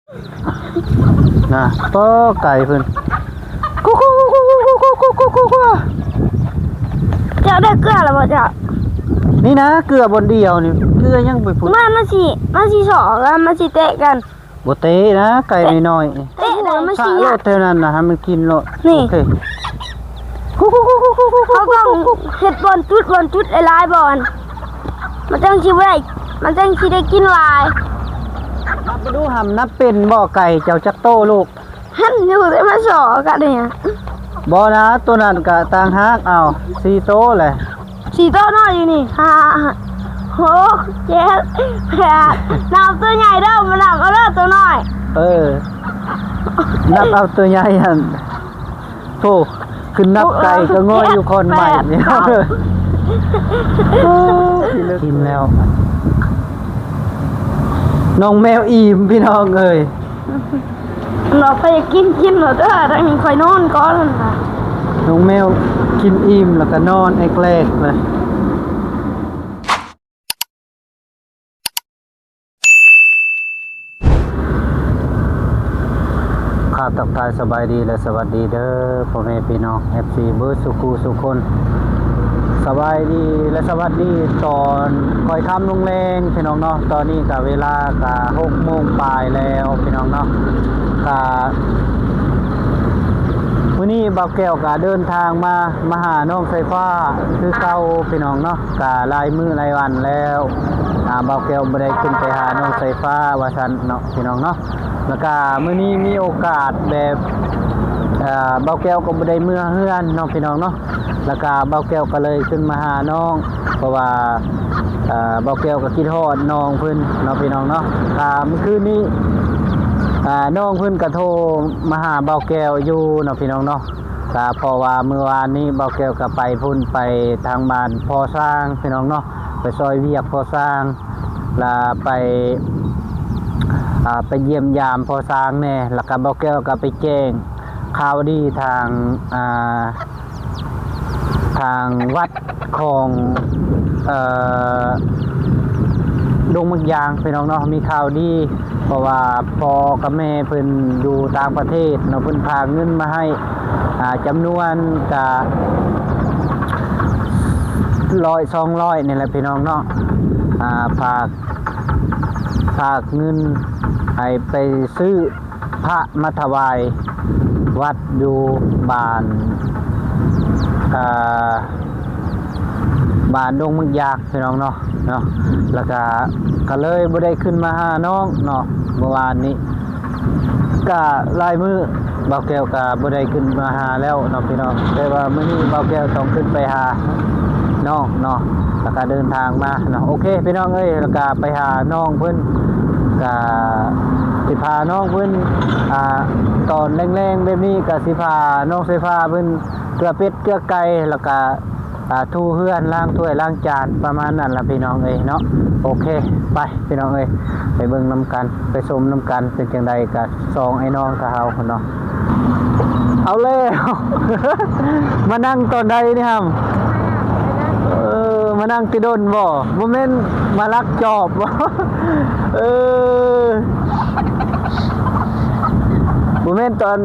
ນະ ໂອ້ ໄກ່ເພິ່ນ ກຸກໆ ເຈົ້າໄດ້ເກືອແລ້ວບໍ່ເຈົ້າ? ນີ້ນະ ເກືອບ່ອນດຽວນີ້ ເກືອຍັງໄປພຸ້ນ ມັນ ມັນຊິ ມັນຊິຊອກ ແລ້ວມັນຊິເຕະກັນ. ບໍ່ເຕະນະ ໄກ່ນ້ອຍໆ ເຕະໄດ້ມັນຊິຍາກ ໂລດແຖວນັ້ນນະ ໃຫ້ມັນກິນໂລດ. ນີ້ ໂອເຄ ເຮົາຕ້ອງເຮັດບ່ອນຈຸດ ບ່ອນຈຸດຫຼາຍໆບ່ອນ ມັນຈັ່ງຊິບໍ່ໄດ້ ມັນຈັ່ງຊິໄດ້ກິນຫຼາຍ. ນັບໄປດູຫຳ ນັບເປັນບໍ່ ໄກ່ເຈົ້າຈັກໂຕລູກ? ຫັ້ນຢູ່ ແຕ່ມັນຊອກກັນນີ້ ບໍ່ນະ ໂຕນັ້ນກະຕ່າງຫາກ ເອົາ ສີ່ໂຕແຫຼະ. ສີ່ໂຕເນາະ ຢູ່ນີ້ ຫ້າ ຫົກ ເຈັດ ແປດ ນັບໂຕໃຫຍ່ເດີ ບໍ່ນັບເອົາເດີໂຕນ້ອຍ. ເອີ ນັບເອົາໂຕໃຫຍ່ຫັ້ນ ໂທ້ ຂຶ້ນນັບໄກ່ກໍງໍຢູ່ຄອນໄມ້ ແປດ ນີ້ ເກົ້າ ກິນແລ້ວ ນ້ອງແມວອີ່ມ ພີ່ນ້ອງເອີຍ. ເນາະ ໃຜຢາກກິນ ກິນໂລດເດີ ທາງນີ້ຂ້ອຍນອນກ່ອນ. ນ້ອງແມວກິນອີ່ມແລ້ວກໍນອນແອກແລກເລີຍ. ຄາບທັກທາຍສະບາຍດີ ແລະ ສະຫວັດດີເດີ ພໍ່ແມ່ພີ່ນ້ອງ ເອັຟຊີ ເບິດສູ່ຄູ່ສູ່ຄົນ. ສະບາຍດີ ແລະ ສະຫວັດດີຕອນຄ່ອຍຄ່ຳລົງແລງ ພີ່ນ້ອງເນາະ. ຕອນນີ້ກະເວລາກະຫົກໂມງປາຍແລ້ວ ພີ່ນ້ອງເນາະ. ກະມື້ນີ້ບ່າວແກ້ວກະເດີນທາງມາ ມາຫານ້ອງສາຍຟ້າຄືເກົ່າ ພີ່ນ້ອງເນາະ. ກະຫຼາຍມື້ຫຼາຍວັນແລ້ວ ອ່າ ບ່າວແກ້ວບໍ່ໄດ້ຂຶ້ນໄປຫານ້ອງສາຍຟ້າວ່າຊັ້ນເນາະ ພີ່ນ້ອງເນາະ. ແລ້ວກະມື້ນີ້ມີໂອກາດແບບ ເອີ ບ່າວແກ້ວກໍບໍ່ໄດ້ເມືອເຮືອນເນາະ ພີ່ນ້ອງເນາະ. ແລ້ວກະບ່າວແກ້ວກໍເລີຍຂຶ້ນມາຫານ້ອງ ເພາະວ່າ ເອີ ບ່າວແກ້ວກໍຄິດຮອດນ້ອງເພິ່ນເນາະ ພີ່ນ້ອງເນາະ. ກະມື້ຄືນນີ້ ອ່າ ນ້ອງເພິ່ນກໍໂທມາຫາບ່າວແກ້ວຢູ່ເນາະ ພີ່ນ້ອງເນາະ. ກະເພາະວ່າມື້ວານນີ້ບ່າວແກ້ວກໍໄປພຸ້ນ ໄປທາງບ້ານພໍ່ຊ້າງ ພີ່ນ້ອງເນາະ ໄປຊ່ອຍວຽກພໍ່ຊ້າງ ລະໄປ ອ່າ ໄປຢ້ຽມຢາມພໍ່ຊ້າງແດ່. ລະກະບ່າວແກ້ວກໍໄປແຈ້ງຂ່າວດີທາງ ອ່າ ທາງວັດຂອງ ເອີ ດົງໝາກຢາງ ພີ່ນ້ອງເນາະ ມີຂ່າວດີ ເພາະວ່າພໍ່ກັບແມ່ເພິ່ນຢູ່ຕ່າງປະເທດເນາະ ເພິ່ນພາເງິນມາໃຫ້ ອ່າ ຈຳນວນກະຮ້ອຍ ສອງຮ້ອຍນີ້ແຫຼະ ພີ່ນ້ອງເນາະ. ອ່າ ພາກ ພາກເງິນໃຫ້ໄປຊື້ພະມາຖວາຍວັດຢູ່ບ້ານ ອ່າ ບ້ານດົງໝາກຢາງ ພີ່ນ້ອງເນາະ ເນາະ. ແລ້ວກະ ກະເລີຍບໍ່ໄດ້ຂຶ້ນມາຫານ້ອງເນາະ ເມື່ອວານນີ້. ກະຫຼາຍມື້ບ່າວແກ້ວກະບໍ່ໄດ້ຂຶ້ນມາຫາແລ້ວເນາະ ພີ່ນ້ອງ. ແຕ່ວ່າມື້ນີ້ບ່າວແກ້ວຕ້ອງຂຶ້ນໄປຫານ້ອງເນາະ ແລ້ວກະເດີນທາງມາເນາະ. ໂອເຄ ພີ່ນ້ອງເອີຍ ແລ້ວກະໄປຫານ້ອງເພິ່ນ ກະຊິພານ້ອງເພິ່ນ ອ່າ ຕອນແລງໆແບບນີ້ ກະຊິພານ້ອງສາຍຟ້າເພິ່ນເກືອເປັດເກືອໄກ່ ແລ້ວກະ ອ່າ ຖູເຮືອນ ລ້າງຖ້ວຍລ້າງຈານ ປະມານນັ້ນລະ ພີ່ນ້ອງເອີຍເນາະ. ໂອເຄ ໄປ ພີ່ນ້ອງເອີຍ ໄປເບິ່ງນຳກັນ ໄປຊົມນຳກັນ ເປັນຈັ່ງໃດກະສອງໄອ້ນ້ອງກະເຮົາເນາະ. ເອົາແລ້ວ ມານັ່ງຕອນໃດນີ້ຫຳ? ເອີ ມານັ່ງແຕ່ດົນບໍ່? ບໍ່ແມ່ນມາລັກຈອບບໍ່? ເອີ ບໍ່ແມ່ນຕອນ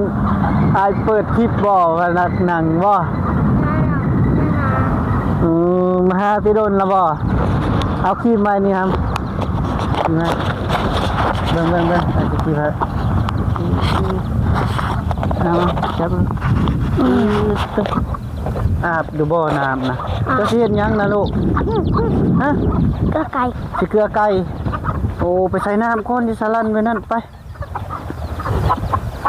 ອ້າຍເປີດຄລິບບໍ່ວ່ານັດນັ່ງບໍ່? ອືມ ມາຫາແຕ່ດົນລະບໍ່? ເອົາຄຣີມມານີ້ຫຳ ນະ ເບິ່ງ ເບິ່ງ ເບິ່ງ ອ້າຍຊິຄຣີມໃຫ້ ເອົາ ຈັບ ອືມ ອາບຢູ່ບໍ່ນ້ຳນະ? ອາບ ເຈົ້າຊິເຮັດຫຍັງນະລູກ? ຮະ? ເກືອໄກ່ ຊິເກືອໄກ່. ໂອ້ ໄປໃສ່ນ້ຳກ່ອນ ຢູ່ສາລັນໄວ້ນັ້ນ ໄປ.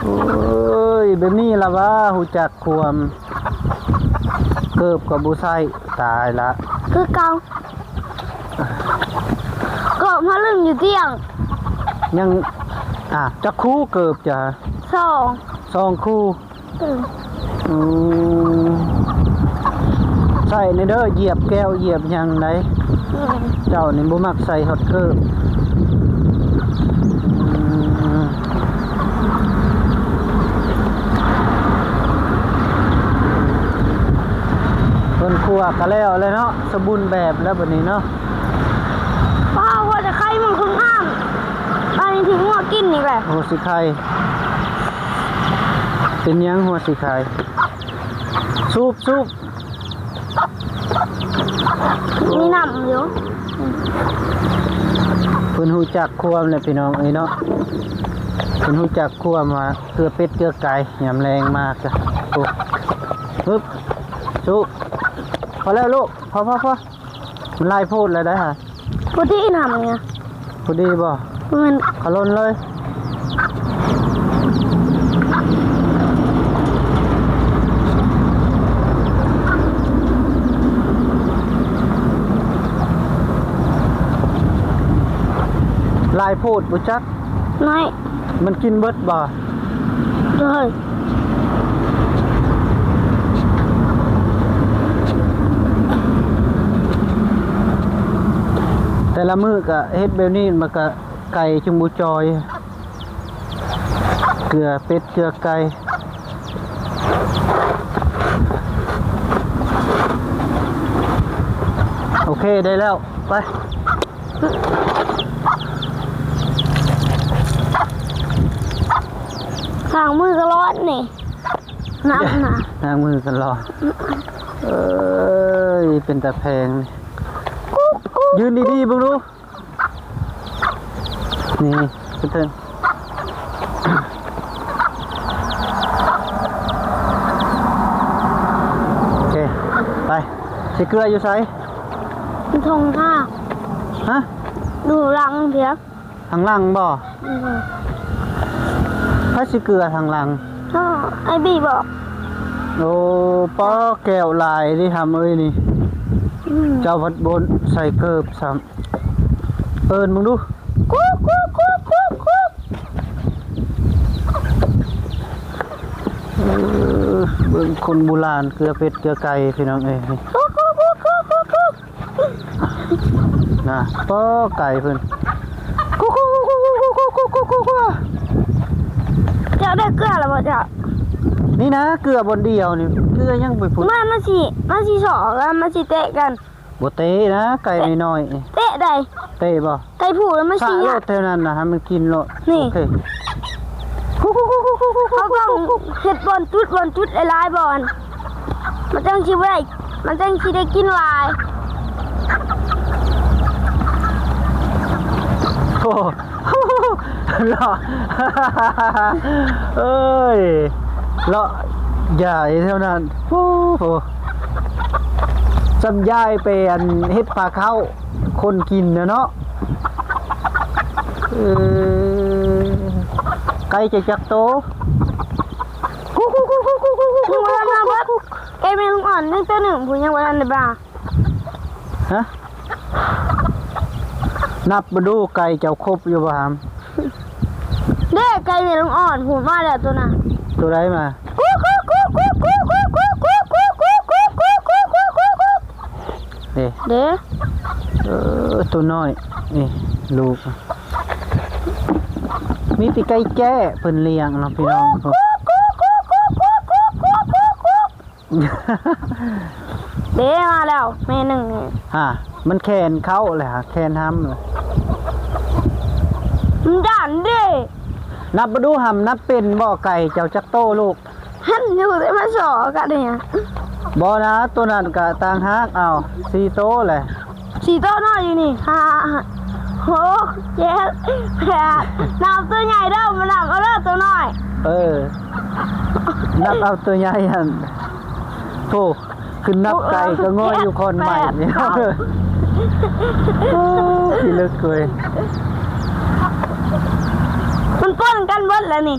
ໂອ້ຍ ແບບນີ້ລະວ່າຮູ້ຈັກຄວາມ ເກີບກໍບໍ່ໃສ່ ຕາຍລະ ຄືເກົ່າ. ເກີບມາລຶ້ງຢູ່ຕຽງ ຍັງ ອ່າ ຈັກຄູ່ເກີບຈະ? ສອງ ສອງຄູ່. ອືມ ອືມ ໃສ່ແດ່ເດີ ຢຽບແກ້ວຢຽບຫຍັງໃດ. ແມ່ນ ເຈົ້ານີ້ບໍ່ມັກໃສ່ຮອດເກີບ. ອືມ ເພິ່ນຂົ້ວກະແລ້ວແລ້ວເນາະ ສົມບູນແບບແລ້ວບັດນີ້ເນາະ. ປ້າ ວ່າແຕ່ໄຂ່ມັນຄືງາມ ອັນນີ້ຖືກງວດ ກິນອີກແລ້ວ ຫົວສີໄຂ່ ເປັນຫຍັງຫົວສີໄຂ່? ສູບ ສູບ ມີນ້ຳຢູ່. ເພິ່ນຮູ້ຈັກຄວາມແຫຼະພີ່ນ້ອງເອີຍເນາະ ເພິ່ນຮູ້ຈັກຄວາມວ່າເກືອເປັດເກືອໄກ່ ຍາມແລງມາກະ ໂອ້ ຮຶບ ສູບ ພໍແລ້ວລູກ ພໍ ພໍ ພໍ. ມັນຫຼາຍໂພດແລ້ວໄດ໋ຫະ ພໍດີນຳນີ້ ພໍດີບໍ່? ແມ່ນ ຂະຫຼົ່ນເລີຍ ຫຼາຍໂພດບໍ່ຈັກ ນ້ອຍ ມັນກິນເບິດບໍ່? ໂດຍ ແຕ່ລະມື້ກະເຮັດແບບນີ້ ມັນກະໄກ່ຈຶ່ງບໍ່ຈ່ອຍ ເກືອເປັດເກືອໄກ່ ໂອເຄ ໄດ້ແລ້ວ ໄປ. ລ້າງມືຕະຫຼອດນີ້ ນ້ຳນະ ລ້າງມືຕະຫຼອດ ເອີຍ ເປັນຕາແພງນີ້ ກຸກ ກຸກ ຢືນດີໆເບິ່ງດູ ນີ້ ຂຶ້ນເທິງ ໂອເຄ ໄປ ຊິເກືອຢູ່ໃສ? ທົ່ງທ່າ ຮະ? ຢູ່ຫຼັງເພິ່ນ ທາງຫຼັງບໍ່? ອືມ ໃຜຊິເກືອທາງຫຼັງ? ອ້າວ ອ້າຍບີບອກ ໂອ້ ປ້າ ແກ້ວຫຼາຍເດ້ຫຳເອີຍນີ້ ອືມ ເຈົ້າພັດບໍ່ໃສ່ເກີບຊ້ຳ ເອີ້ນເບິ່ງດູ ກຸກ ກຸກ ກຸກ ກຸກ ກຸກ ເອີ ເບິ່ງຄົນບູຮານເກືອເປັດເກືອໄກ່ພີ່ນ້ອງເອີຍ ກຸກ ກຸກ ກຸກ ກຸກ ກຸກ ກຸກ ນະ ປ້າ ໄກ່ເພິ່ນ ກຸກ ກຸກ ກຸກ ກຸກ ກຸກ ກຸກ ກຸກ ກຸກ ກຸກ ເຈົ້າໄດ້ເກືອແລ້ວບໍ່ເຈົ້າ? ນີ້ນະ ເກືອບ່ອນດຽວນີ້ ເກືອຍັງໄປພຸ້ນ ມາ ມາຊິ ມາຊິຊອກ ແລ້ວມາຊິເຕະກັນ ບໍ່ເຕະນະ ໄກ່ນ້ອຍໆ ເຕະໄດ້ ເຕະບໍ່? ໄກ່ຜູ້ລະມາຊິຍາກ ແຖວນັ້ນນະ ໃຫ້ມັນກິນໂລດ ນີ້ ໂອເຄ ເຮົາຕ້ອງເຮັດບ່ອນຈຸດ ບ່ອນຈຸດຫຼາຍໆບ່ອນ ມັນຈັ່ງຊິບໍ່ໄດ້ ມັນຈັ່ງຊິໄດ້ກິນຫຼາຍ ໂອ້ ເລາະ ເອີຍ ເລາະຢາຍແຖວນັ້ນ ໂອ້ໂຫ ສ່ຳຢາຍໄປອັນເຮັດພາເຂົ້າ ຄົນກິນນະເນາະ ເອີ ໄກ່ຈະຈັກໂຕ? ຍັງບໍ່ທັນມາເບິດ ໄກ່ແມ່ລູກອ່ອນຍັງໂຕໜຶ່ງພຸ້ນ ຍັງບໍ່ທັນໄດ້ບາ ຮະ? ນັບເບິ່ງດູ ໄກ່ເຈົ້າຄົບຢູ່ບໍ່ຫຳ? ເດ້ ໄກ່ແມ່ລູກອ່ອນພຸ້ນ ມາແລ້ວໂຕນະ ໂຕໃດມາ? ກຸກ ກຸກ ເດ້ ເດ້ ເອີ ໂຕນ້ອຍ ນີ້ລູກ ມີແຕ່ໄກ່ແຈ້ເພິ່ນລ້ຽງເນາະພີ່ນ້ອງ ເດ້ ມາແລ້ວແມ່ໜຶ່ງນີ້ ຮະ ມັນແຄນເຂົ້າແລ້ວ ແຄນຫຳ ມັນຢ້ານເດ້ ນັບເບິ່ງດູຫຳ ນັບເປັນບໍ່ ໄກ່ເຈົ້າຈັກໂຕລູກ? ຫັ້ນຢູ່ ແຕ່ມາສໍກັນນີ້ ບໍ່ນະ ໂຕນັ້ນກະຕ່າງຫາກ ເອົາ ສີ່ໂຕແຫຼະ ສີ່ໂຕເນາະ ຢູ່ນີ້ ຫ້າ ຫົກ ເຈັດ ແປດ ນັບໂຕໃຫຍ່ເດີ ບໍ່ນັບເອົາເດີໂຕນ້ອຍ ເອີ ນັບເອົາໂຕໃຫຍ່ຫັ້ນ ໂທ້ ຂຶ້ນນັບໄກ່ກໍງໍຢູ່ຄອນໄມ້ນີ້ ໂອ້ ຂີ້ເລິກເວີຍ ມັນປົນກັນເບິດແລ້ວນີ້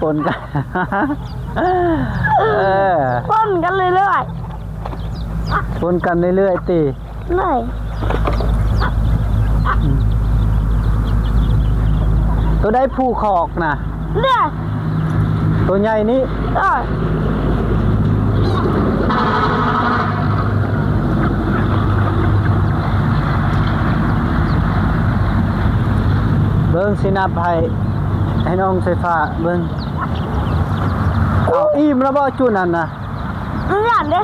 ປົນກັນ ເອີ ປົນກັນເລື້ອຍໆ ປົນກັນເລື້ອຍໆຕິ ເລີຍ ໂຕໃດຜູ້ຄອກນະ ເດ້ ໂຕໃຫຍ່ນີ້ ເອີ ເບິ່ງ ຊິນັບໃຫ້ ໃຫ້ນ້ອງໄຟຟ້າເບິ່ງ ເອົາ ອີ່ມແລ້ວບໍ່ຈຸນັ້ນນະ? ມັນຢ້ານເດ້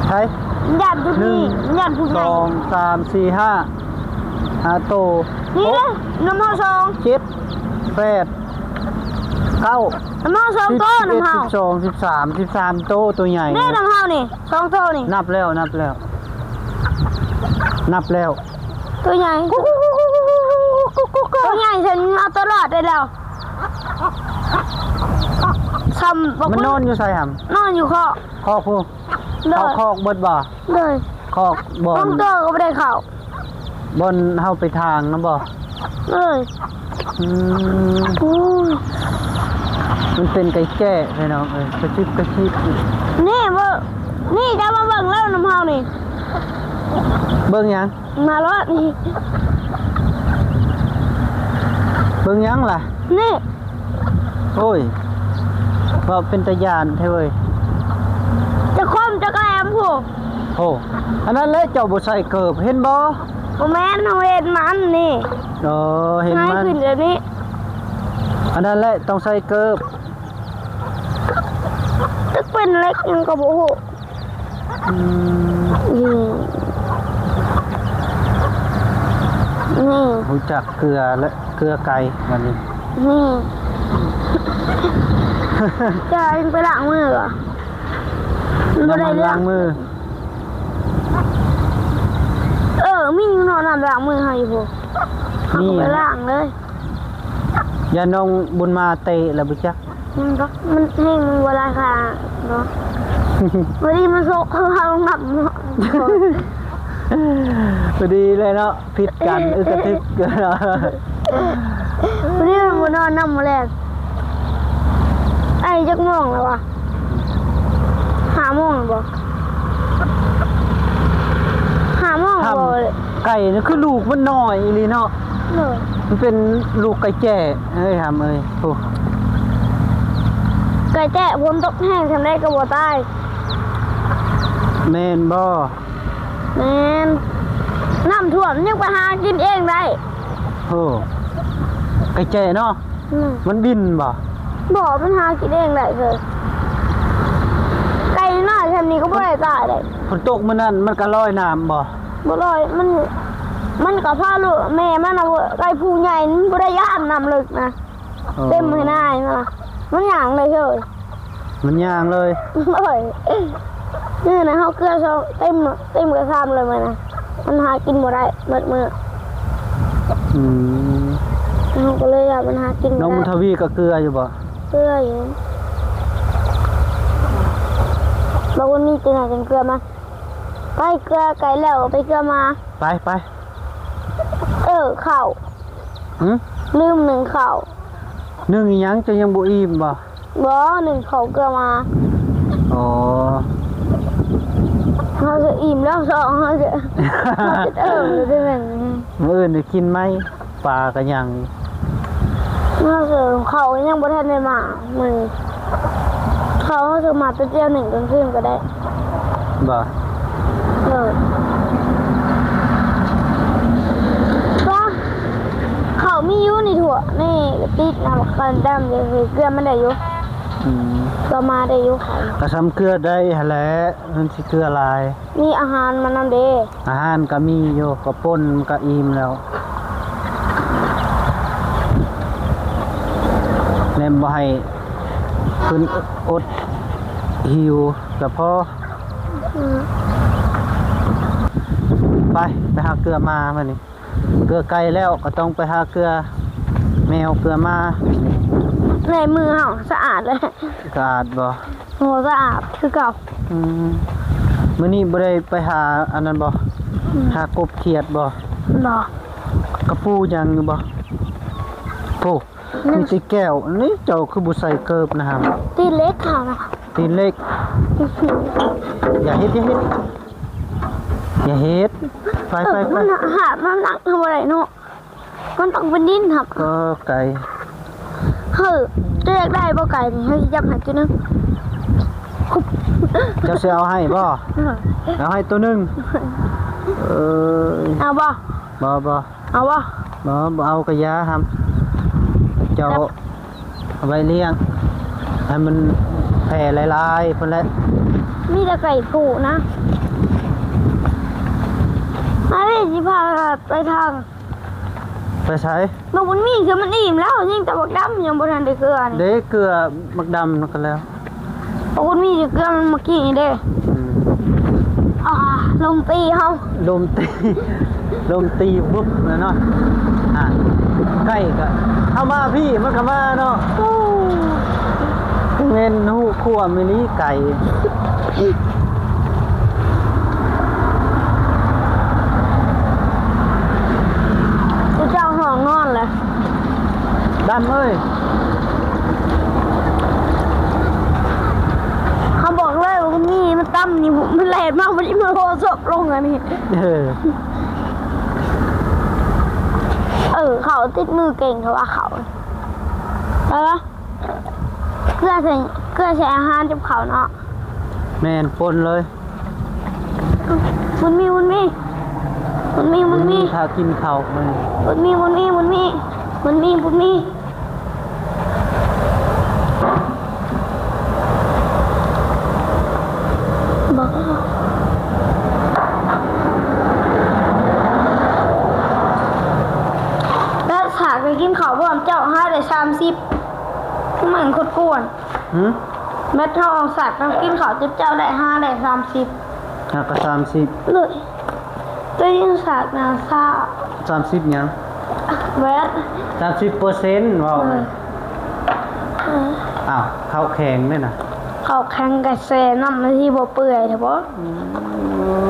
ໃຜ? ມັນຢ້ານຈຸນີ້ ມັນຢ້ານຜູ້ໃຫຍ່ ສອງ ສາມ ສີ່ ຫ້າ ຫ້າໂຕ ນີ້ເດ້ ນຳເຮົາສອງ ເຈັດ ແປດ ເກົ້າ ນຳເຮົາສອງໂຕ ສິບ ສິບເອັດ ນຳເຮົາ ສິບສອງ ສິບສາມ ສິບສາມໂຕ ໂຕໃຫຍ່ເດ້ ນຳເຮົານີ້ສອງໂຕນີ້ ນັບແລ້ວ ນັບແລ້ວ ນັບແລ້ວ ໂຕໃຫຍ່ ໂຕໃຫຍ່ ເຊິ່ງເຮົາໂຕລອດໄດ້ແລ້ວ ຊ່ຳບັກ ມັນນອນຢູ່ໃສຫຳ? ນອນຢູ່ຄອກ ຄອກພຸ້ນ ໂດຍ ເຂົ້າຄອກເບິດບໍ່? ໂດຍ ຄອກບ່ອນ ບາງໂຕກໍບໍ່ໄດ້ເຂົ້າ ບ່ອນເຮົາໄປຖາງນຳບໍ່? ໂດຍ ອືມ ໂອ້ຍ ມັນເປັນໄກ່ແຈ້ພີ່ນ້ອງເອີຍ ກະຊິບກະຊິບ ນີ້ເບິ່ງ ນີ້ເຈົ້າມາເບິ່ງແລ້ວນຳເຮົານີ້ ເບິ່ງຫຍັງ? ມາໂລດນີ້ ເບິ່ງຫຍັງລະ? ນີ້ ໂອ້ຍ ເວົ້າເປັນຕາຢ້ານແທ້ເວີຍ ຈະຄົມຈະແຫຼມພຸ້ນ ໂອ້ ອັນນັ້ນແຫຼະ ເຈົ້າບໍ່ໃສ່ເກີບ ເຫັນບໍ່? ບໍ່ແມ່ນ ເຮົາເຫັນມັນນີ້ ອໍ ເຫັນມັນ ຂຶ້ນແບບນີ້ ອັນນັ້ນແຫຼະ ຕ້ອງໃສ່ເກີບ ຈັກເປັນເຫຼັກຫຍັງກໍບໍ່ຮູ້. ອືມ ນີ້ ນີ້ ຮູ້ຈັກເກືອແລະ ເກືອໄກ່ບາດນີ້ ນີ້ ຈະໄປລ້າງມືບໍ່? ມັນບໍ່ໄດ້ເລື່ອງ ນ້ຳມັນລ້າງມື ເອີ ມີຢູ່ເນາະ ນ້ຳລ້າງມືເຮົາຢູ່ພຸ້ນ ເຮົາກໍໄປລ້າງເລີຍ ຢ້ານນ້ອງບຸນມາເຕະແລ້ວບໍ່ຈັກ ມັນກໍ ມັນແຮງ ມັນບໍ່ຫຼາຍຄ່າເນາະ ພໍດີມັນໂຊກເຮົານຳເນາະ ພໍດີເລີຍເນາະ ຜິດກັນ ອຶກກະທຶກ ພໍດີມັນບໍ່ນອນນຳມື້ແລງ ໄອ້ ຈັກໂມງແລ້ວວະ? ຫ້າໂມງແລ້ວບໍ່? ຫ້າໂມງແລ້ວບໍ່? ໄກ່ນີ້ຄືລູກມັນນ້ອຍອີ່ຫຼີເນາະ ໂດຍ ມັນເປັນລູກໄກ່ແຈ້ ເອີຍ ຫຳເອີຍ ໂອ້ ໄກ່ແຈ້ ຝົນຕົກແຮງສ່ຳໃດກໍບໍ່ຕາຍ ແມ່ນບໍ່? ແມ່ນ ນ້ຳຖ້ວມຍັງໄປຫາກິນເອງໄດ້ ໂອ້ ໄກ່ແຈ້ເນາະ ອືມ ມັນບິນບໍ່? ບໍ່ ມັນຫາກິນເອງໄດ້ເລີຍ ໄກ່ນ້ອຍສ່ຳນີ້ກໍບໍ່ໄດ້ຕາຍໄດ໋ ຝົນຕົກມື້ນັ້ນມັນກໍລອຍນ້ຳບໍ່? ບໍ່ລອຍ ມັນ ມັນກໍພາລູກແມ່ມັນນະ ໄກ່ຜູ້ໃຫຍ່ມັນບໍ່ໄດ້ຢ້ານນ້ຳເລິກນະ ເຕັມໃຫ້ນາຍມາ ມັນຍ່າງໄດ້ເລີຍ ມັນຍ່າງເລີຍ ໂອ້ຍ ນີ້ນະ ເຮົາເກືອສອງ ເຕັມ ເຕັມກະຊາມເລີຍມື້ນະ ມັນຫາກິນບໍ່ໄດ້ໝົດມື້ ອືມ ເຮົາກໍເລີຍວ່າມັນຫາກິນບໍ່ໄດ້ ນ້ອງບຸນທະວີກໍເກືອຢູ່ບໍ່? ເກືອຢູ່ ບາງຄົນມີແຕ່ໜ້າຈັງເກືອມາ ໄປເກືອໄກ່ແລ້ວ ໄປເກືອມາ ໄປ ໄປ ເອີ ເຂົ້າ ຫື? ລືມໜຶ້ງເຂົ້າ ໜຶ້ງອີ່ຫຍັງ ເຈົ້າຍັງບໍ່ອີ່ມບໍ່? ບໍ່ ໜຶ້ງເຂົ້າເກືອມາ ອໍ ເຮົາຈະອີ່ມແລ້ວ ສອງ ເຮົາຈະ ເຮົາຈະເຕີມຢູ່ເດ້ແມ່ນ ມື້ອື່ນໄດ້ກິນໃໝ່ ປາກໍຍັງ ເຮົາເສີມເຂົ້າຍັງບໍ່ທັນໄດ້ມາ ມື້ນີ້ເຂົ້າເຮົາຊື້ມາແປັບດຽວໜຶ້ງກາງຄືນກໍໄດ້ ບໍ່ ເອີ ວ່າເຂົ້າມີຢູ່ໃນຖ້ວຍ ໃນກະຕິກນະ ບັກຄັນດຳ ເກືອມັນໄດ້ຢູ່ ອືມ ກໍມາໄດ້ຢູ່ ເຂົ້າກໍສ່ຳເກືອໄດ້ຫັ້ນແຫຼະ ມັນຊິເກືອຫຼາຍ ມີອາຫານມານຳເດ້ ອາຫານກໍມີຢູ່ ເຂົ້າປຸ້ນມັນກໍອີ່ມແລ້ວ ແນມບໍ່ໃຫ້ເພິ່ນອົດຫິວກໍພໍ ອືມ ໄປ ໄປຫາເກືອມາບາດນີ້ ເກືອໄກ່ແລ້ວກໍຕ້ອງໄປຫາເກືອແມວເກືອໝາ ໃນມືເຮົາສະອາດເລີຍ ສະອາດບໍ່? ໂອ້ ສະອາດຄືເກົ່າ ອືມ ມື້ນີ້ບໍ່ໄດ້ໄປຫາອັນນັ້ນບໍ່? ອືມ ຫາກົບຂຽດບໍ່? ບໍ່ ກະປູຫຍັງຢູ່ບໍ່? ໂອ້ ອືມ ມີແຕ່ແກ້ວ ນີ້ເຈົ້າຄືບໍ່ໃສ່ເກີບນະຫຳ? ຕີນເຫຼັກເຮົານະ ຕີນເຫຼັກ ຢ່າເຮັດ ຢ່າເຮັດ ຢ່າເຮັດ ໄປ ໄປ ໄປ ມັນຫາບນ້ຳໜັກເຮົາບໍ່ໄດ້ເນາະ ມັນຕ້ອງເປັນດິນຫາບ ກໍໄກ ເຮີ້ ເຈົ້າຢາກໄດ້ບໍ່ໄກ່ນີ້ ເຮົາຊິຈັບໃຫ້ຕົວໜຶ່ງ ເຈົ້າຊິເອົາໃຫ້ບໍ່? ເອີ ເອົາໃຫ້ຕົວໜຶ່ງ ເອີ ເອົາບໍ່? ບໍ່ ບໍ່ ເອົາບໍ່? ບໍ່ ບໍ່ເອົາກະຢ່າຫຳ ເຈົ້າ ເອົາໄວ້ລ້ຽງ ໃຫ້ມັນແຜ່ຫຼາຍໆພຸ້ນແຫຼະ ມີແຕ່ໄກ່ຜູ້ນະ ມາເວ ຊິພາໄປທາງ ໄປໃສ? ບັກບຸນມີຄືມັນອີ່ມແລ້ວ, ຍັງແຕ່ບັກດຳຍັງບໍ່ທັນໄດ້ເກືອນີ້. ເດ້ ເກືອບັກດຳນັ້ນກໍແລ້ວ. ບັກບຸນມີຊິເກືອມັນເມື່ອກີ້ນີ້ເດ້. ອືມ. ອ່າ ລົມຕີເຮົາ. ລົມຕີ ລົມຕີວຶບເລີຍເນາະ. ອ່າ ໄກ່ກໍເຮົາມາພີ້ ມັນກໍມາເນາະ. ໂອ້ ແມ່ນຮູ້ຄວາມອີ່ຫຼີໄກ່. ເຈົ້າຫ້ອງນອນແຫຼະ ດຳເອີຍ. ເຮົາບອກເລີຍວ່າມີມັນຕຳນີ້ ມັນແລ່ນມາ ມັນຊິມາໂຮສົບລົງອັນນີ້. ເອີ ເອີ ເຂົາຕິດມືເກັ່ງເຂົາວ່າເຂົາ ໄປວະ. ເກືອໃສ່ ເກືອໃສ່ອາຫານກັບເຂົ້າເນາະ. ແມ່ນ ປົນເລີຍ. ບຸນມີ ບຸນມີ ບຸນມີ ບຸນມີ ຖ້າກິນເຂົ້າມື້ ບຸນມີ ບຸນມີ ບຸນມີ ບຸນມີ ບຸນມີ ບໍ່ ແລ້ວຖ້າໄປກິນເຂົ້າພ້ອມເຈົ້າ ຫາໄດ້ສາມສິບ ມັນໂຄດກວນ. ຫື? ແມັດເຮົາເອົາສາກນຳກິນເຂົ້າ ເຈົ້າໄດ້ ຫາໄດ້ສາມສິບ ຫາກໍສາມສິບ ໂດຍ ໂດຍສາກນະ ສາມສິບຫຍັງ? ແມັດ ສາມສິບເປີເຊັນ ເວົ້າ ເອີ ເອີ ອ້າວ ເຂົ້າແຂງເດ້ນະ ເຂົ້າແຂງກະແຊ່ນ້ຳມັນຊິບໍ່ເປື່ອຍແທ້ບໍ? ອືມ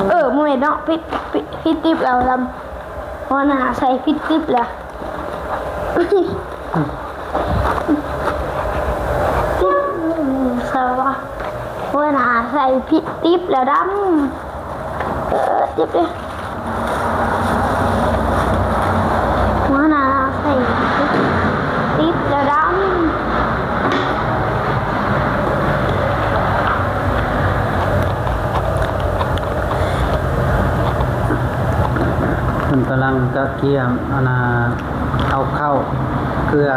ເອີ ບໍ່ແມ່ນເນາະ ຜິດ ຜິດ ຜິດຕິບແລ້ວ ດຳ ຫົວໜ້າໃສ່ຜິດຕິບແລ້ວ. ສະວະ ຫົວໜ້າໃສ່ຜິດຕິບແລ້ວດຳ. ເອີ ຕິບເດ້ ຫົວໜ້າໃສ່ຜິດຕິບແລ້ວດຳ. ເພິ່ນກຳລັງກະກຽມ ອັນນ່າ ເອົາເຂົ້າ ເກືອ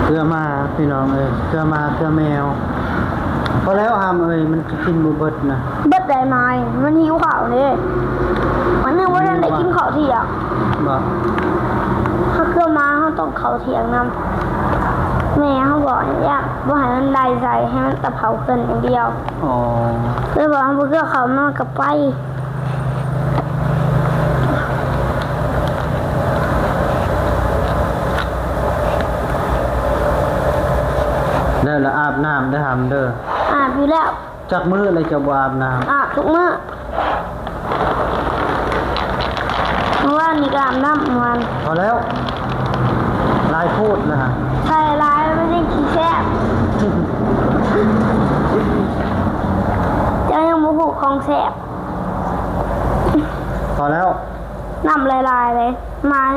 ເກືອໝາ ພີ່ນ້ອງເອີຍ ເກືອໝາ ເກືອແມວ. ພໍແລ້ວຫຳເອີຍ ມັນຈະກິນບໍ່ເບິດນະ. ເບິດໄດ້ໝາ ມັນຫິວເຂົ້າເດ້. ມັນຍັງບໍ່ທັນໄດ້ກິນເຂົ້າທ່ຽງ. ບໍ່ ຖ້າເກືອໝາ ເຮົາຕ້ອງເຂົ້າທ່ຽງນຳ. ແມ່ເຮົາບອກ ຢ້ານບໍ່ໃຫ້ມັນໄດ້ໃສ່ ໃຫ້ມັນຕະເພົາເພິ່ນຢ່າງດຽວ. ອໍ ເລີຍບອກໃຫ້ບໍ່ເກືອເຂົ້າ ມັນກໍໄປ. ແລ້ວລະອາບນ້ຳເດີຫຳເດີ. ອາບຢູ່ແລ້ວ. ຈັກມື້ແລ້ວເຈົ້າບໍ່ອາບນ້ຳ? ອາບທຸກມື້. ເມື່ອວານນີ້ກໍອາບນ້ຳ ເມື່ອວານ. ພໍແລ້ວ ຫຼາຍໂພດນະ. ໃສ່ຫຼາຍມັນຈັ່ງຊິແຊບ. ເຈົ້າຍັງບໍ່ຮູ້ຂອງແຊບ. ພໍແລ້ວ ນ້ຳຫຼາຍໆເດ້. ມັນ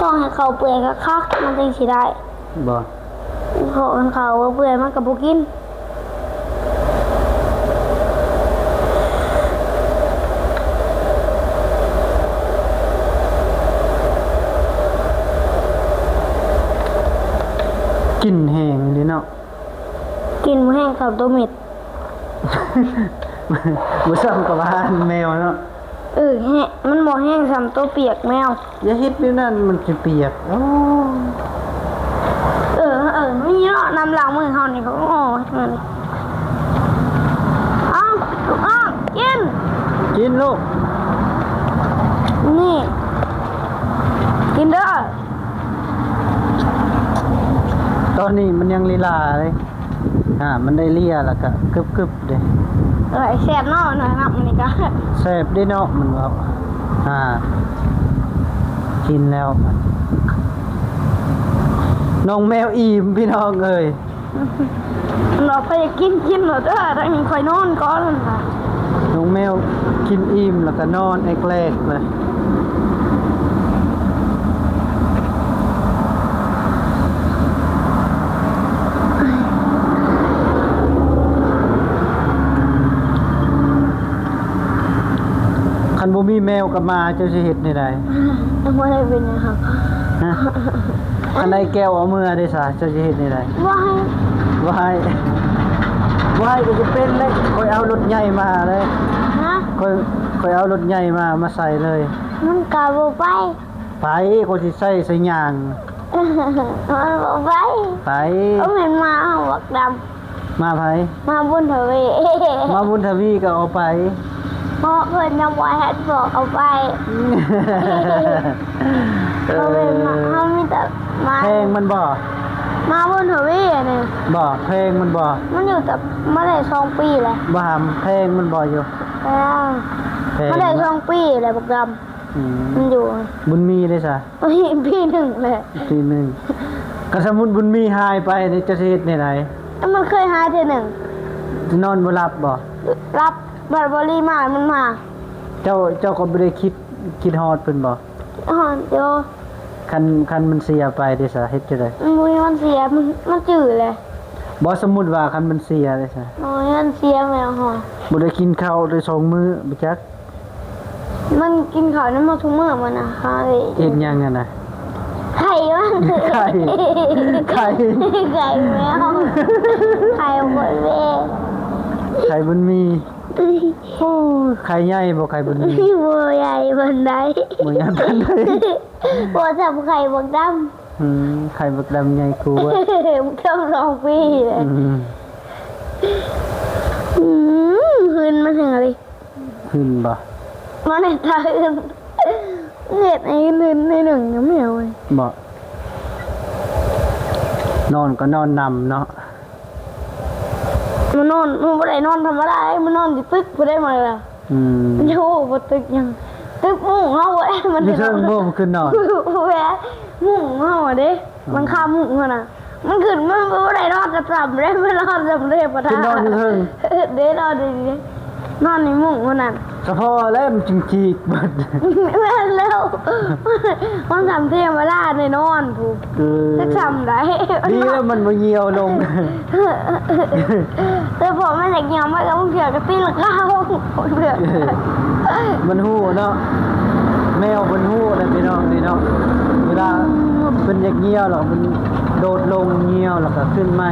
ຕ້ອງໃຫ້ເຂົ້າເປື່ອຍຄັກໆ ມັນຈຶ່ງຊິໄດ້. ບໍ່ ເພາະຄັນເຂົ້າບໍ່ເປື່ອຍມັນກໍບໍ່ກິນ. ກິ່ນແຮງເດ້ເນາະ. ກິ່ນບໍ່ແຮງສ່ຳໂຕເມັດ. ບໍ່ສ່ຳກັບອາຫານແມວເນາະ. ເອີ ແຮງ ມັນບໍ່ແຮງສ່ຳໂຕປຽກແມວ. ຢ່າເຮັດແນວນັ້ນ ມັນຊິປຽກ. ໂອ້ ເອີ ເອີ ມີເນາະ ນ້ຳລ້າງມືເຮົານີ້. ໂອ້ ເອົາ ລູກນ້ອງ ກິນ ກິນລູກ. ນີ້ ກິນເດີ. ຕອນນີ້ມັນຍັງລີລາເດ້. ອ່າ ມັນໄດ້ເລຍແລ້ວກະກຶບໆເດ້. ເອີຍ ແຊບເນາະ ນ້ຳນີ້ກະແຊບເດ້ເນາະ ມັນເວົ້າ. ອ່າ ກິນແລ້ວ ນ້ອງແມວອີ່ມ ພີ່ນ້ອງເອີຍ. ເນາະ ໃຜຢາກກິນ ກິນໂລດເດີ ທາງນີ້ຂ້ອຍນອນກ່ອນ. ນ້ອງແມວກິນອີ່ມແລ້ວກະນອນແອກແລກເລີຍ. ຄັນບໍ່ມີແມວກັບໝາ ເຈົ້າຊິເຮັດແນວໃດ? ບໍ່ໄດ້ເປັນຫຍັງ. ຮະ? ຄັນໄອ້ແກ້ວເອົາເມືອເດ້ຊະ ເຈົ້າຊິເຮັດແນວໃດ? ບໍ່ໃຫ້ ບໍ່ໃຫ້ ບໍ່ໃຫ້ກໍຈະເປັນເລີຍ. ຂ້ອຍເອົາລົດໃຫຍ່ມາເລີຍ. ຮະ? ຂ້ອຍ ຂ້ອຍເອົາລົດໃຫຍ່ມາ ມາໃສ່ເລີຍ. ມັນກໍບໍ່ໄປ. ໄປ ຂ້ອຍຊິໃສ່ ໃສ່ຍ່າງ. ມັນບໍ່ໄປ. ໄປ. ກໍແມ່ນໝາເຮົາບັກດຳ. ໝາໃຜ? ໝາບຸນທະວີ. ໝາບຸນທະວີກໍເອົາໄປ. ເພາະເພິ່ນຍັງບໍ່ທັນບອກເອົາໄປ. ເອີ ເຮົາເປັນໝາ ເຮົາມີແຕ່ໝາ. ແພງມັນບໍ່? ໝາບຸນທະວີອັນນີ້. ບໍ່ ແພງມັນບໍ່? ມັນຢູ່ແຕ່ ມາໄດ້ສອງປີແລ້ວ. ບໍ່ຫາມ ແພງມັນບໍ່ຢູ່? ແພງ. ແພງ ມາໄດ້ສອງປີແລ້ວບັກດຳ. ອືມ ມັນຢູ່. ບຸນມີເດ້ຊະ? ປີໜຶ່ງແຫຼະ. ປີໜຶ່ງ. ຄັນສົມມຸດບຸນມີຫາຍໄປນີ້ ເຈົ້າຊິເຮັດແນວໃດ? ມັນເຄີຍຫາຍເທື່ອໜຶ່ງ. ນອນບໍ່ຫຼັບບໍ່? ຫຼັບ. ບັດບໍລີມາ ມັນມາ. ເຈົ້າ ເຈົ້າກໍບໍ່ໄດ້ຄິດ ຄິດຮອດເພິ່ນບໍ່? ຮອດຢູ່. ຄັນ ຄັນມັນເສຍໄປເດຊະ ເຮັດຈັ່ງໃດ? ມັນບໍ່ມີວັນເສຍ ມັນ ມັນຈື່ແຫຼະ. ບໍ່ ສົມມຸດວ່າຄັນມັນເສຍເດຊະ? ບໍ່ມີວັນເສຍແມ່ນຫອ. ບໍ່ໄດ້ກິນເຂົ້າໄດ້ສອງມື້ ບໍ່ຈັກ. ມັນກິນເຂົ້ານຳເຮົາທຸກມື້ ມັນນະ. ເຮົາເຮັດຫຍັງຫັ້ນນະ? ໄຂ່ມັນ. ໄຂ່ ໄຂ່ ໄຂ່ແມວ ໄຂ່ບົນເວ ໄຂ່ບຸນມີ. ໂອ້ ໄຂ່ໃຫຍ່ບໍ່ ໄຂ່ບຸນມີ? ບໍ່ໃຫຍ່ປານໃດ. ບໍ່ໃຫຍ່ປານໃດ. ບໍ່ສ່ຳໄຂ່ບັກດຳ. ອືມ ໄຂ່ບັກດຳໃຫຍ່ກວ່າ. ບັກດຳສອງປີແລ້ວ. ອືມ ອືມ ຫື່ນມາເຖິງເລີຍ. ຫຶ່ນບໍ່? ມາໃນຕາອື່ນ ເຮັດໃຫ້ຫຶ່ນໜ້ອຍໜຶ່ງນະແມວເອີຍ. ບໍ່? ນອນກໍນອນນຳເນາະ. ມານອນ ມັນບໍ່ໄດ້ນອນທຳມະດາເດ້ ມານອນຢູ່ຕຶກພຸ້ນເດ້ ມາລະ. ອືມ ໂອ້ ບໍ່ຕຶກຫຍັງ ຕຶກມຸ້ງເຮົາເດ້. ມັນຢູ່ເທິງບໍ່? ມັນຂຶ້ນນອນ ແວ່ ມຸ້ງເຮົາເດ້. ຫຼັງຄາມຸ້ງຫັ້ນນະ ມັນຂຶ້ນ ມັນບໍ່ໄດ້ນອນກະຊ່ຳເດ້ ມັນນອນຊ່ຳເທບປະທານ ຂຶ້ນນອນຢູ່ເທິງ. ເດ້ ນອນດີໆ ນອນໃນມຸ້ງພຸ້ນນັ້ນ. ສະເພາະແລ້ວມັນຈຶ່ງຈີກເບິດ. ແມ່ນແລ້ວ ມັນຊ່ຳເທວະດາໄດ້ນອນພຸ້ນ. ເອີ ຈັກຊ່ຳໃດ. ດີແລ້ວມັນບໍ່ຍ່ຽວລົງ. ແຕ່ພໍມັນຢາກຍ່ຽວ ມັນກໍບາງເທື່ອກໍຕີລັງກາເທື່ອ. ມັນຮູ້ເນາະ ແມວເພິ່ນຮູ້ແຫຼະພີ່ນ້ອງນີ້ເນາະ ເວລາເພິ່ນຢາກຍ່ຽວແລ້ວມັນໂດດລົງຍ່ຽວແລ້ວກໍຂຶ້ນໃໝ່.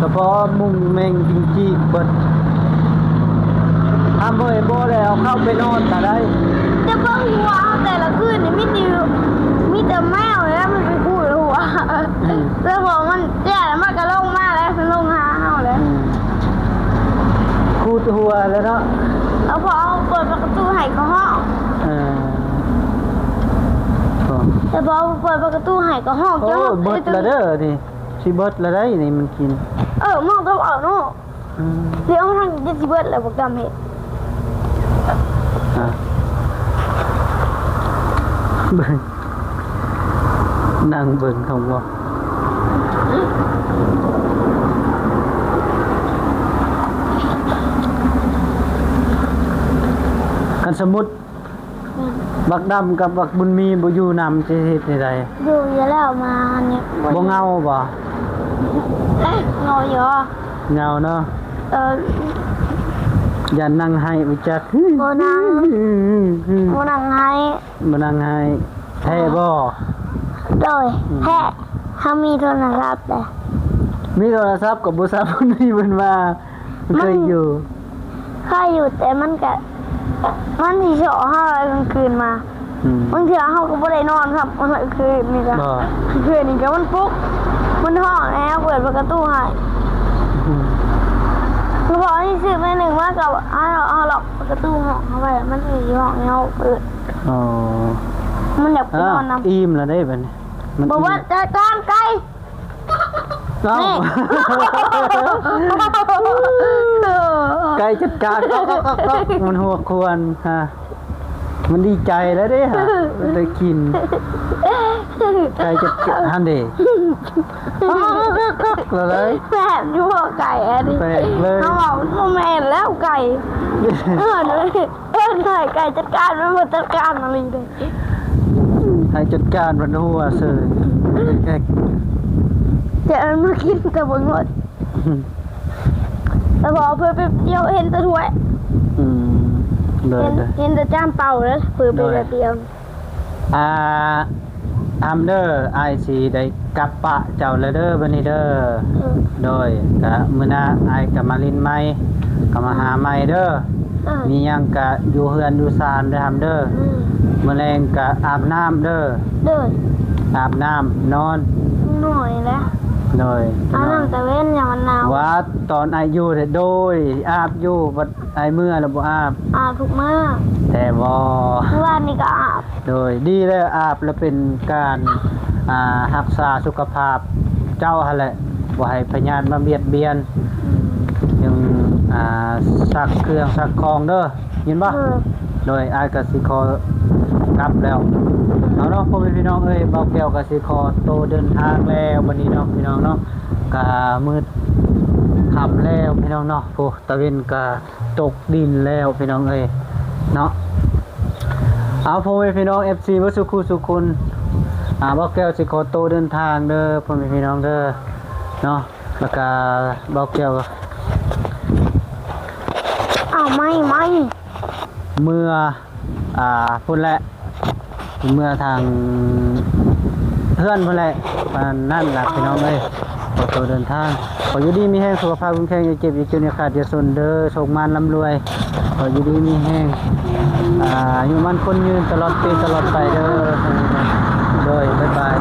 ສະເພາະມຸ້ງແມ່ງຈິງຈີກເບິດ. ຖ້າເມື່ອຍບໍ່ແລ້ວເຂົ້າໄປນອນກໍໄດ້. ແຕ່ເບິ່ງຫົວເຮົາແຕ່ລະຄືນນີ້ມີແຕ່ ມີແຕ່ແມວແຫຼະ ມັນໄປຂູດຫົວ. ອືມ ແລ້ວພໍມັນ ແຈ້ແລ້ວມັນກໍລົງມາແລ້ວ ມັນລົງຫາເຮົາແລ້ວ. ອືມ ຂູດຫົວແລ້ວເນາະ. ແລ້ວພໍເຮົາເປີດປະຕູໃຫ້ກໍຮ້ອງ. ເອີ ແລ້ວພໍເປີດປະຕູໃຫ້ກໍຮ້ອງ. ໂອ້ ເຈົ້າ ເບິດແລ້ວເດີນີ້ ຊິເບິດແລ້ວໄດ໋ນີ້ມັນກິນ. ເອີ ມັນຕ້ອງເອົາເນາະ. ອືມ ດຽວທາງຈະຊິເບິດແລ້ວ ບັກດຳເຫັດ. ອ່ະ ເບິ່ງ ນັ່ງເບິ່ງເຂົາບໍ່. ຄັນສົມມຸດ ອືມ ບັກດຳກັບບັກບຸນມີບໍ່ຢູ່ນຳ ຈະເຮັດແນວໃດ? ຢູ່ຢູ່ແລ້ວ ມານີ້ ບໍ່ເຫງົາບໍ່? ເຫງົາຢູ່. ເຫງົາເນາະ. ເອີ ຢ້ານນັ່ງໄຫ້ບໍ່ຈັກ. ບໍ່ນັ່ງ ບໍ່ນັ່ງໄຫ້ ບໍ່ນັ່ງໄຫ້. ແທ້ບໍ່? ໂດຍ ອືມ ແທ້. ເຮົາມີໂທລະສັບເດ້. ມີໂທລະສັບກໍບໍ່ຊັບ ເພິ່ນມີເພິ່ນວ່າ ມັນເຄີຍຢູ່ ເຄີຍຢູ່ ແຕ່ມັນກະ ມັນຊິເຊາະເຮົາກາງຄືນມາ. ອືມ ບາງເທື່ອເຮົາກໍບໍ່ໄດ້ນອນຊ້ຳ ກາງຄືນນີ້ກະ ບໍ່ ກາງຄືນນີ້ກະມັນປຸກ ມັນຮ້ອງໃຫ້ເຮົາເປີດປະຕູໃຫ້. ອືມ ຄືພໍນີ້ຊື້ໜ້ອຍໜຶ່ງມາກໍ ເຮົາ ເຮົາລັອກປະຕູຫ້ອງເຮົາໄວ້ ມັນຊິຮ້ອງໃຫ້ເຮົາເປີດ. ອໍ ມັນຢາກໄປນອນນຳ. ອີ່ມແລ້ວເດ້ບັດນີ້ ບໍ່ວ່າຈັດການໄກ່. ເອົ້າ ໄກ່ຈັດການ ມັນຫົວຄວນຮະ ມັນດີໃຈແລ້ວເດ້ຮະ ໄດ້ກິນ. ໄກ່ຈັດການຫັ້ນເດ້ ແປກຢູ່ບໍ່ໄກ່ອັນນີ້ ແປກເລີຍ. ເຮົາເວົ້າບໍ່ແມ່ນແລ້ວໄກ່ ເອີ ເອີ້ນໃຫ້ໄກ່ຈັດການ ມັນບໍ່ຈັດການອີ່ຫຼີເດ້. ໃຫ້ຈັດການມັນຫົວເສີຍ ແກະ ຈະເອົາມາກິນແຕ່ບໍ່ໝົດ. ແລ້ວພໍເພິ່ນໄປທ່ຽວເຫັນແຕ່ຖ້ວຍ. ອືມ ໂດຍ ເຫັນ ໂດຍ ເຫັນແຕ່ຈານເປົ່າເດ້ ເພິ່ນໄປແບບດຽວ. ອ່າ ອຳເດີ ອ້າຍຊິໄດ້ກັບປະເຈົ້າແລ້ວເດີ ບັດນີ້ເດີ. ເອີ ໂດຍ ກະມື້ໜ້າອ້າຍກະມາຫຼິ້ນໃໝ່ ກະມາຫາໃໝ່ເດີ. ເອີ ມີຫຍັງກະຢູ່ເຮືອນຢູ່ຊານເດີຫຳເດີ. ອືມ ມື້ແລງກະອາບນ້ຳເດີ. ໂດຍ ອາບນ້ຳນອນ. ໜ້ອຍແຫຼະ. ໂດຍ ອາບນ້ຳຕາເວັນ ຍາມມັນໜາວ. ວ່າຕອນອ້າຍຢູ່ເດ ໂດຍ ອາບຢູ່ ບັດອ້າຍເມືອລະບໍ່ອາບ? ອາບທຸກມື້. ແທ້ບໍ່? ມື້ວານນີ້ກໍອາບ. ໂດຍ ດີແລ້ວ ອາບແລ້ວເປັນການ ອ່າ ຮັກສາສຸຂະພາບເຈົ້າຫັ້ນແຫຼະ ບໍ່ໃຫ້ພະຍາດມາບຽດບຽນ. ອືມ ຈຶ່ງ ອ່າ ຊັກເຄື່ອງຊັກຂອງເດີ ຍິນບໍ່? ໂດຍ ໂດຍ ອ້າຍກໍຊິຂໍກັບແລ້ວເນາະ ເນາະ ພໍ່ແມ່ພີ່ນ້ອງເອີຍ. ບ່າວແກ້ວກໍຊິຂໍໂຕເດີນທາງແລ້ວບັດນີ້ເນາະ ພີ່ນ້ອງເນາະ. ກະມືດຄ່ຳແລ້ວ ພີ່ນ້ອງເນາະ. ໂອ້ ຕາເວັນກະຕົກດິນແລ້ວ ພີ່ນ້ອງເອີຍເນາະ. ເອົາ ພໍ່ແມ່ພີ່ນ້ອງ ເອັຟຊີ ເບິດສູ່ຄູ່ສູ່ຄົນ ອ່າ ບ່າວແກ້ວຊິຂໍໂຕເດີນທາງເດີ ພໍ່ແມ່ພີ່ນ້ອງເດີເນາະ. ແລ້ວກະບ່າວແກ້ວ ອ້າວ ໄມ້ ໄມ້ ເມືອ ອ່າ ພຸ້ນແຫຼະ ເມືອທາງເຮືອນພຸ້ນແຫຼະ. ປານນັ້ນລະ ພີ່ນ້ອງເອີຍ ຂໍໂຕເດີນທາງ. ຂໍຢູ່ດີມີແຮງ ສຸຂະພາບເຂັ້ມແຂງ ຢ່າເຈັບ ຢ່າຈົນ ຢ່າຂາດ ຢ່າຈົນເດີ ໂຊກໝານລ່ຳລວຍ. ຂໍຢູ່ດີມີແຮງ ອ່າ ອາຍຸໝັ້ນຂວັນຍືນ ຕະຫຼອດປີຕະຫຼອດໄປເດີ. ໂດຍ ບາຍບາຍ.